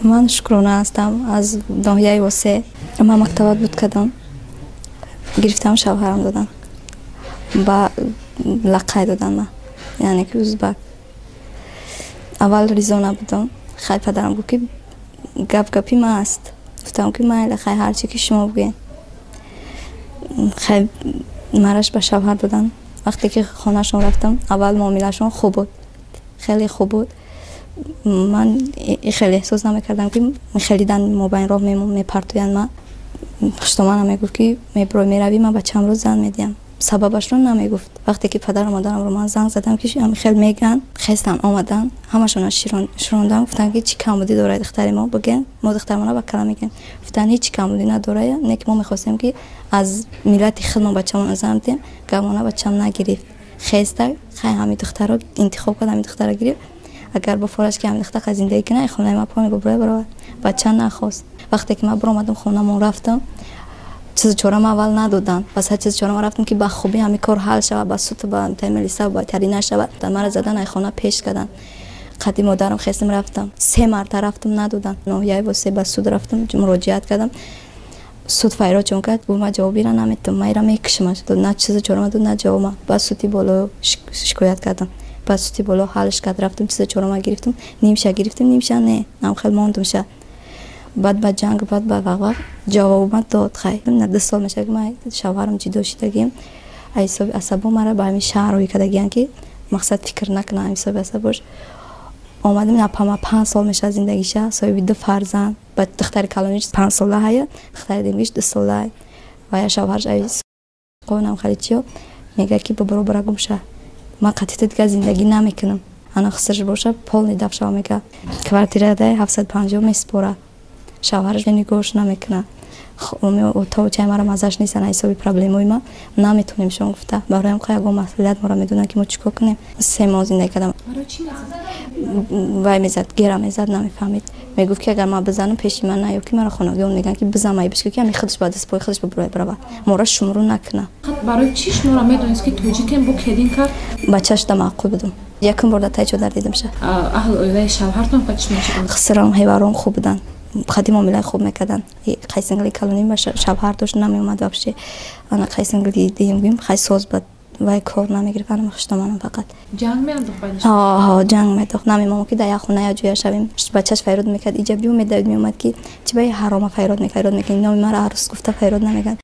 Ман Шукрона ҳастам, аз ноҳияи Восе. Ман мактабат буд кардам, гирифтам, шавҳарам додам, ба лақай додан ман, яъне ки узбак. Аввал ризо набудам. Хай, падарам гуфт, ки гап гапи ман аст. Гуфтам, ки майли, хай, ҳарчи ки шумо бигӯед. Хай, мараш ба шавҳар додан. Вақте ки хонаашон рафтам, аввал муомилаашон хуб буд, хеле хуб буд. Ман хеле эҳсос намекардам, ки хеле дан мобайн роҳ мепартоянд. Ман хуштоманам мегуфт, ки мебурой, меравӣ, ман бачаамро зан медиҳам. Сабабашро намегуфт. Вақте ки падару модарамро ман занг задам, ки хел меган, хестан, омадан, ҳамашона широндам. Гуфтанд, ки чӣ камбудӣ дорад духтари мо, бигӯен, мо духтарамона ба кала мегӯем. Гуфтанд, ҳеҷ камбудӣ надорая, не ки мо мехостем, ки аз миллати худмон бачамона зан диҳем. Гапона бачам нагирифт, хеста, хай, ҳами духтаро интихоб кард, ҳами духтаро гирифт. Агар бифораш, ки ҳами духтар зиндагӣ кунад, хонаи ма пони бубурай, баровад. Бача нахост. Вақте ки ман биромадам, хонамон рафтам, чизу чорам аввал надоданд. Пас ҳар чизу чорама рафтам, ки ба хубӣ ҳами кор ҳал шавад, ба суту ба мелиса ба тари нашавад. Мара задан, ай хона пеш карданд. Қади модарам хестам, рафтам, се марта рафтам, надоданд. Ноҳияи Восе ба суд рафтам, муроҷиат кардам. Суд файрод чон кард, гуфт, ман ҷавобира наметам, ман ира мекушамаш. На чизу чорама дод, на ҷавобма. Ба суди боло шикоят кардам, ба суди боло ҳалш кард. Рафтам, чизу чорама гирифтам, нимша гирифтам, нимша не, намхел мондумша. Баъд ба ҷанг, баъд ба вақвақ ҷавобма дод. Хай, 2 сол мешавад, ки ман шавҳарам ҷудо шидагим. Аз ҳисоби асабо мара ба ҳамин шаҳр рӯй кардагиянд, ки мақсад фикр накунам. Ҳисоби асабош омадам. Напама 5 сол мешавад зиндагиша, соҳиби ду фарзанд. Ба духтари калониш 5 сола ҳая, духтари димгиш 2 сола. Ва шавҳарш қонам хали чиё мегӯяд, ки боборо бара гумша, ман қатъита дигар зиндагӣ намекунам. Ана хусрш боша, полный даф шава, мега квартирадаи 750 месупора. Шавҳараш нигоҳш намекунад, то чай мара мазаш нест. Ана ҳисоби проблемои ма наметонем шон гуфта. Бароям ка ягон масъулият моро медонад, ки мо чӣ кор кунем. 3 моҳ зиндагӣ кардам. Вай мезад, гера мезад, намефаҳмид. Мегуфт, ки агар ман бизанам, пеши ман наё, ки мара хонагиён мегӯянд, ки бизан, майбишка, ки ами худаш ба даст пои худаш бибурай, бирава, мора шумру накуна. Барои чӣ шуморо медонист, ки тоҷикем, бо келин кард? Бача шуда маъқул будум. Якум бор дар таи чодар дидамша. Аҳли оилаи шавҳартон ба чӣ мешуданд? Хисрам, ҳеварон хуб буданд, қадим муомилаи хуб мекарданд. Қайсингили калоним ба шавҳар дошт, намеомад вообще. Ана қайсингили дигим хай соз бад, вай кор намегирифт. Ана хуштоманам фақат. Ҷанг меандохт байни? Ҳо, ҷанг медохт. Намемомо, ки дар як хона як ҷоя шавем. Бачаш файрод мекард, иҷа биё, медавид, меомад, ки чи ба ҳарома файрод мекунӣ, номи мара арӯс гуфта файрод намекард.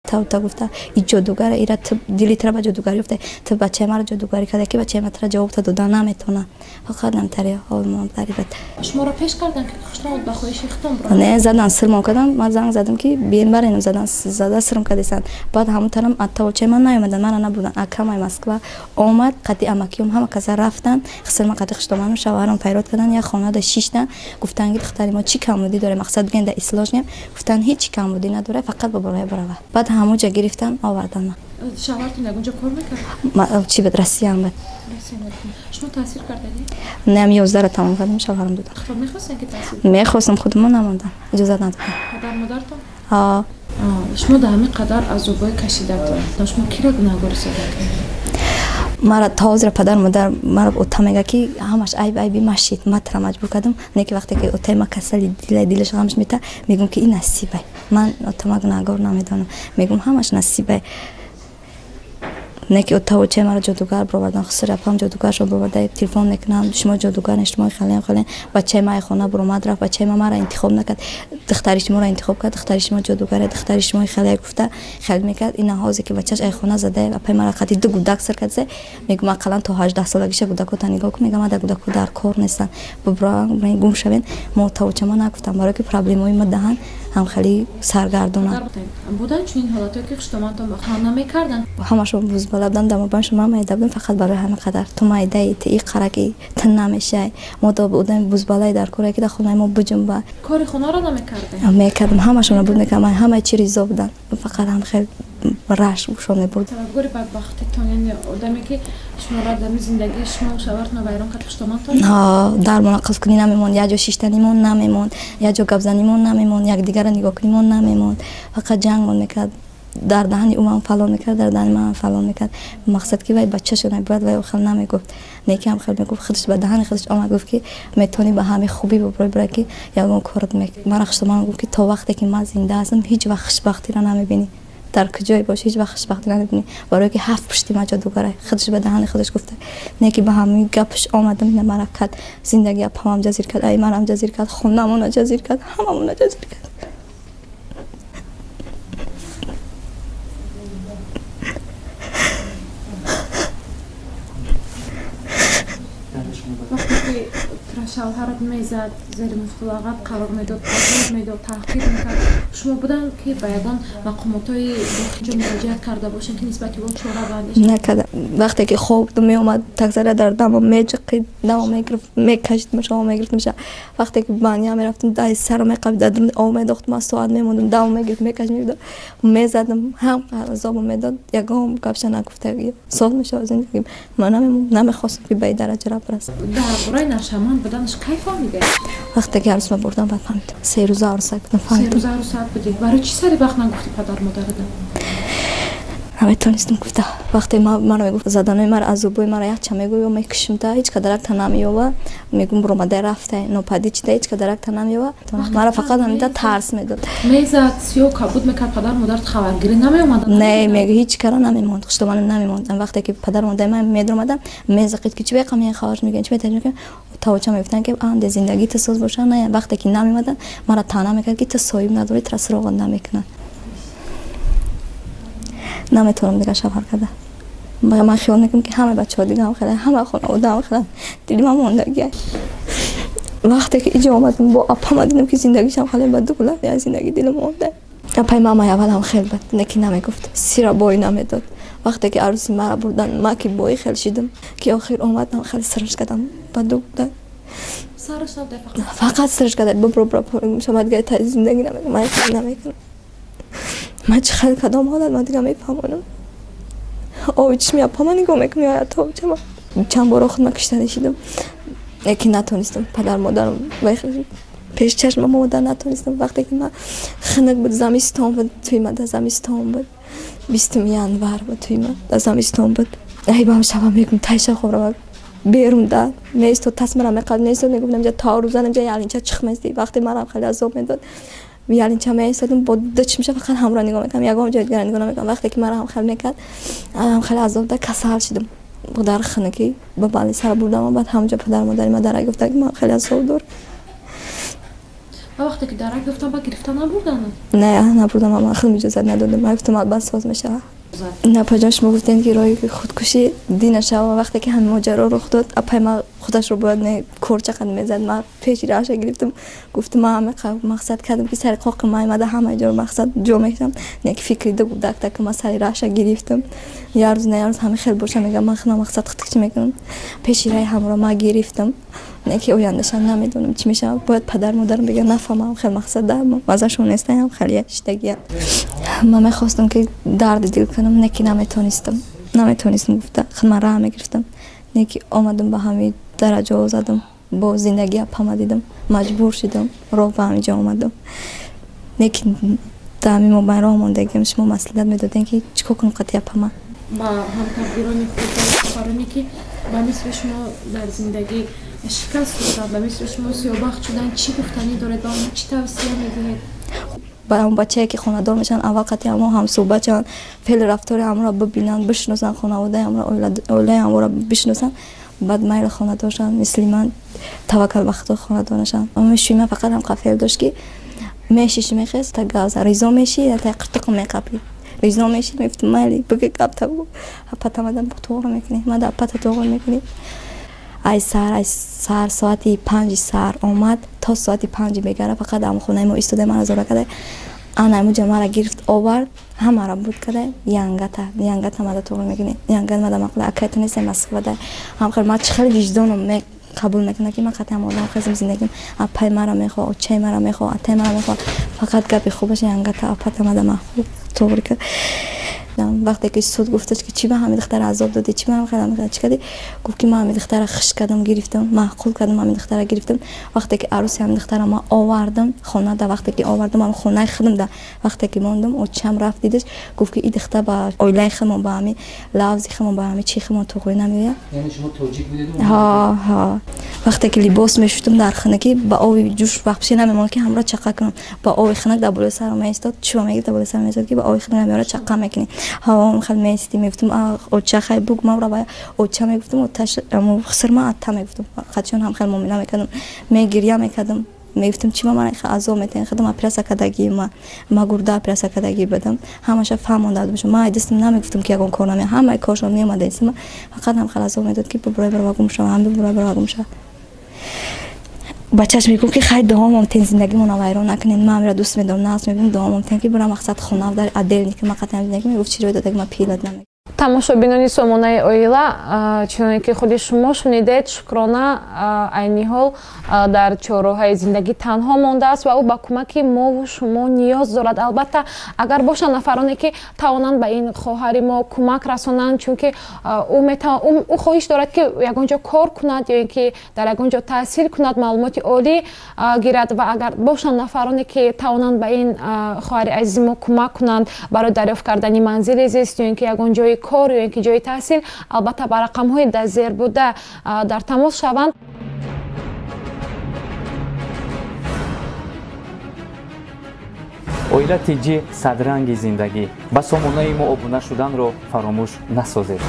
Та гуфта, и ҷодугара ира дили тра ба ҷодугарӣ уфта, ту бачаи маро ҷодугарӣ карда, ки бачаи ма тра ҷавобта дода наметона. Фақат намтари ҳолмтари бад. Шуморо пеш кардан, ки хуштомад ба хоҳиши худтон буро? Не, задан, сирмон кардам. Ман занг задам, ки биен баренам. Задан, зада сирм кардесан. Баъд ҳамон тарам аттавочаи ман наёмадан, мара набурдан. Акамай Москва омад, қадди амакиём ҳама каса рафтан. Хисирма қадди хуштоману шавҳарам файрод кардан, як хонада шиштан. Гуфтан, ки духтари мо чӣ камбудӣ дорем, мақсад бигӯен, да ислоҳ нем. Гуфтан, ҳеҷ камбудӣ надорад, фақат ба бароя барава. Баъд ҳамуҷа гирифтан, овардан. Шавҳартон ягонҷо кор мекард? Чӣ буд, Россиям буд. Шумо таҳсил кардагӣ? Не, ам 11-ра тамом кардам, шавҳарам додам. Мехостем, ки таҳсил? Мехостам, худмо намондам, иҷозат надодам. Падар модартон? Ҳа. Шумо дар ҳамин қадар азобҳои кашидатон, шумо киро гунаҳгор ҳисоб? Мара то ҳозира падару модар мара ота мега, ки ҳамаш айб айби машид, ма тра маҷбур кардам. Не ки вақте ки отаи ма касали дила, дилаш ғамш мета, мегӯм, ки ин насибай. Ман отама гунаҳгор намедонам, мегӯм, ҳамаш насибай. Не ки ота очаи маро ҷодугар бировардан, хусур апам ҷодугаршо бироварда. Телефон мекунам, шумо ҷодугар, шумо хален хален, бачаи ма хона буромад рафт, бачаи ма мара интихоб накард, духтари шуморо интихоб кард, духтари шумо ҷодугаре, духтари шумо хеле гуфта хел мекард. Ина ҳозе ки бачаш ай хона зада, апаи мара қати ду гудак сир кард, мегӯм, ақаллан то 18 солагиша гудакота нигоҳ кун. Мегам, ада гудако дар кор нестанд, бубура гум шавен. Мо тавочама нагуфтам, барое ки проблемаҳои ма даҳан ҳам хеле саргардонанд. Буданд чунин ҳолатое, ки хуштомантон мекарданд? Ҳамашон бузбала буданд, дамобаншон ман майда будам. Фақат барои ҳамин қадар ту майдаи, ту и қараки, ту намешай, мо одами бузбалаи дар коре, ки дар хонаи мо биҷунба. Кори хонаро намекардем? Мекардам, ҳамашонро буд мекардам, ҳамаи чи ризо буданд, фақат ҳам хел рашк гӯшон мебурд. Сабабгори бадбахтитон, яъне одаме, ки шуморо дар зиндагии шумо шавҳартонро вайрон кард, хуштомантон? Дармона қилфкунӣ намемонд, як ҷо шиштанимон намемонд, як ҷо гапзанимон намемонд, якдигарро нигоҳ кунимон намемонд, фақат ҷангмон мекард. Дар даҳани ӯ ман фалон мекард, дар даҳани ман фалон мекард. Мақсад ки вай бача шуда бояд, вай хел намегуфт. Не ки ҳам хел мегуфт, худаш ба даҳани худаш омад, гуфт ки метавонӣ ба ҳамин хубӣ бибарӣ, бира ки ягон корат мекунӣ. Ман хушдоман гуфт ки то вақте ки ман зинда ҳастам ҳеҷ вақт хушбахтиро намебинӣ. Дар куҷое бошӣ ҳеҷ вақт хушбахтӣ намебинӣ. Барои ки ҳафт пушти ман ҷодугарай. Худаш ба даҳани худаш гуфта. Не ки ба ҳамин гапаш омадам, ина мара кард. Зиндагӣ апамам ҷазир кард, ай манам ҷазир кард, хонамона ҷазир кард, ҳамамона ҷазир кард. Вақте ки шавҳарат мезад, зери муфтулағат қарор медод, азоб медод, таҳқир мекард, шумо буданд ки ба ягон мақомотҳои дохилиҷо муроҷиат карда бошед ки нисбати ӯ чора бандешанд? Накардам. Вақте ки хоб меомад, такзара дар дамам меҷиқид, дамам мегирифт, мекашид, мушома мегирифт, меша. Вақте ки баня мерафтам, дай сарам меқабид, дар об медохтам, аз соат мемондам, дамам мегирифт, мекашид, мезадам, ҳам азобам медод, ягон гапша нагуфта, соз мешавад зиндагим. Ман намехостам ки ба ин дараҷа бирасам. Дар бораи нашъаманд буданаш кай фаҳмидед? Вақте ки арӯсма бурдам, баъд фаҳмидам. 3 рӯза арӯсак будам, фаҳмидам. 3 рӯза арӯсак будӣ. Барои чӣ сари вақт нагуфтӣ падар модарата? Наметонистам гуфта. Вақте маро мегуфт заданои мара, азобои мара якча мегӯ, ё мекушим та, ҳеҷ кадаракта намеёва. Мегум буромада рафта, нопадид чида, ҳеҷ кадаракта намеёва. Мара фақат ҳамида тарс медод. Мезад, сиё кабуд мекард, падар модарат хабаргирӣ намеомаданд? Не, мег ҳеҷ кара намемонд, хуштоманам намемонд. Вақте ки падар модари ман медромаданд, мезақид ки чӣ беқам ин хабарш мегӯянд, чӣ метаҷ мекунанд, тавоча мегуфтанд ки анде зиндагӣ ту соз боша. Не, вақте ки намеомаданд, мара таъна мекард ки ту соҳиб надорӣ, тура суроғат намекунанд. Наметавонам дигар шавҳар карда. Ман хиёл мекунам ки ҳама бачаҳо дига ҳам хеле, ҳама хонавода ҳам хеле. Дили ман мондагӣ. Вақте ки иҷо омадам бо апама дидам ки зиндагишам хеле бад буд, аз зиндагӣ дилам монда. Апаи мамаи аввал ҳам хел бад, не ки намегуфт, сира бой намедод. Вақте ки арӯси мара бурдан, ман ки бои хел шидам, ки охир омадам хеле сираш кардам, баду буда. Сараш набуда фақат? Фақат сираш кардам, бобро бро, шумо дигар та зиндагӣ намекунам, ман хел намекунам. Ман чӣ хел кадом ҳолат ман дигар мефаҳмонам. Оби чишми апама нигоҳ мекунам, ё то чама. Чанд бор худ ман кишта нишидам, лекин натонистам. Падар модарам пеш чашмам омада натонистам. Вақте ки ман хунук буд, замистон буд, туи ман дар замистон буд, 20 январ буд, туи ман дар замистон буд. Ай бам шаба мегум, тай шаб хоб равад. Берун да меистод, тасмара меқабид, меистод, мегуфт инҷа то рӯзан инҷа ялинча чихмезди. Вақте манам хеле азоб медод, ялинча меистодам, бо ду чишмша фақат ҳамро нигоҳ мекардам, ягон ҷои дигара нигоҳ намекардам. Вақте ки мара ҳам хел мекард, ҳам хеле азоб да касал шидам. Дар хунукӣ ба бали сар бурдам, баъд ҳамҷо падар модари ман дарак гуфта ки ман хеле азоб дорам. Ва вақте ки дарак гуфтам, ба гирифта набурданд? Не, набурдам, ман худам иҷозат надодам. Ман гуфтам албатта соз мешавад. Не, апаҷон, шумо гуфтед ки роҳи худкушӣ дина шава. Вақте ки ҳамин моҷаро рух дод, апаи ман худашро бояд не корча қад мезад. Ман пеши раҳша гирифтам, гуфтам ман ҳама мақсад кардам ки сари қоқи ман омада ҳама ҷо мақсад ҷо мекунам. Не ки фикри ду гудакта ки ман сари раҳша гирифтам. Як рӯз на як рӯз ҳама хел боша мегам, ман худам мақсад худкушӣ мекунам. Пеши раҳи ҳамро ман гирифтам. Не ки ояндаша намедонам чӣ мешавад. Бояд падар модарам бигӯянд нафаҳмам хел мақсад да мазашон нестаям, хеле шидагиям. Ман мехостам ки дарди дил кунам, не ки наметонистам. Наметонистам гуфта, худ ман раҳ мегирифтам. Не ки омадам ба ҳамин дараҷаҳо задам, бо зиндагӣ апама дидам, маҷбур шидам, роҳ ба ҳамин ҷо омадам. Не ки дар ҳамин мобайн роҳ мондагиам, шумо маслиҳат медодем ки чӣ кор кунам қатъи апама. Ба ҳамтақдирони худ, ба нафароне ки ба мисли шумо дар зиндагӣ шикаст хӯрданд, ба мисли шумо сиёбахт шуданд, чӣ гуфтанӣ доред, ба онҳо чӣ тавсия медиҳед? Ба он бачае ки хонадор мешаванд, аввал қатъи ҳамон ҳамсӯҳбат шаванд, феъли рафтори ҳамонро бибинанд, бишиносанд, хонаводаи ҳамонро, оилаи ҳамонро бишиносанд, баъд майли хонадор шаванд, мисли ман таваккал ба худо хонадор нашаванд. Мешӯи ман фақат ҳам феъл дошт ки мешиши мехест, та гавза ризо меши, та қиртиқо меқапӣ. Ризо меши, мегуфтам майли бигӯ гап та бигӯ. Апата мадам тоғро мекунӣ, мада апата тоғро мекунӣ. Ай сар соати 5 сар омад, то соати 5 бегара фақат ам хонаи мо истода мара зора карда. Ана ҳамуҷа мара гирифт овард, ҳамаро буд карда, янгата, янгата мада тоғро мекунӣ, янгат мада мақула, акай ту нестай Москвада. Ҳам хел ман чӣ хеле виҷдоном қабул мекунад ки ман қатъи ҳам одам хезам зиндагим, апаи мара мехоҳ, очаи мара мехоҳ, атаи мара мехоҳ, фақат гапи хубаш янгата, апата мада мақул тоғри кард. Гирифтам. Вақте ки суд гуфташ ки чӣ ба ҳамин духтара азоб додӣ, чӣ ба ҳам чӣ кардӣ, гуфт ки ман ҳамин духтара хиш кардам, гирифтам, маъқул кардам, ҳамин духтара гирифтам. Вақте ки арӯси ҳамин духтара ман овардам хона, да вақте ки овардам ҳам хонаи худам, да вақте ки мондам, очам рафт дидаш, гуфт ки ин духтар ба оилаи худмон, ба ҳамин лавзи худмон, ба ҳамин чи худмон туғри намеояд. Яъне шумо тоҷик будед? Ҳа, ҳа. Вақте ки либос мешуштам дар хонагӣ, ба оби ҷӯш вақт намемонд ки ҳамро чақа кунам. Ба оби хунак дар болои сарам меистод, чӯба мегирифт, дар болои сарам меистод ки ба оби хунак меора чақа мекунӣ. Ҳаво хел меистӣ, мегуфтам оча хай буг, ман ба оча мегуфтам, оташ хуср ман атта мегуфтам. Қачон ҳам хел муомила мекардам, мегирья мекардам, мегуфтам чӣ ба ман азоб метаҳед, худам операция кардагӣ, ма гурда операция кардагӣ будам, ҳамаша фаҳмонда будам. Ман дастам намегуфтам ки ягон кор намеояд, ҳамаи коршон меомада истам, фақат ҳам хел азоб медод ки бубурай барова гум шава, ҳам бубурай барова гум шава. Бачаш мегуфт ки хай дуомам тен, зиндагимона вайрон накунед, ман амира дӯст медорам, нағз мебинам, дуомам тен ки бира мақсад хона дар отдельный ки ман қатъан зиндагӣ. Мегуфт чӣ ҷой додаги ман пилат намекунам. Тамошобинони сомонаи оила, чуноне ки худи шумо шунидед, Шукрона айни ҳол дар чорроҳаи зиндагӣ танҳо мондааст ва ӯ ба кӯмаки мову шумо ниёз дорад. Албатта, агар бошанд нафароне ки тавонанд ба ин хоҳари мо кӯмак расонанд, чунки ӯ хоҳиш дорад ки ягон ҷо кор кунад ё ин ки дар ягон ҷо таҳсил кунад, маълумоти олӣ гирад. Ва агар бошанд нафароне ки тавонанд ба ин хоҳари азизи мо кӯмак кунанд барои дарёфт кардани манзили зист ё ин ки ягон ҷои кор ё ин ки ҷои таҳсил, албатта ба рақамҳои дар зер буда дар тамос шаванд. Оила ТЖ, садранги зиндагӣ. Ба сомонаи мо обуна шуданро фаромӯш насозед.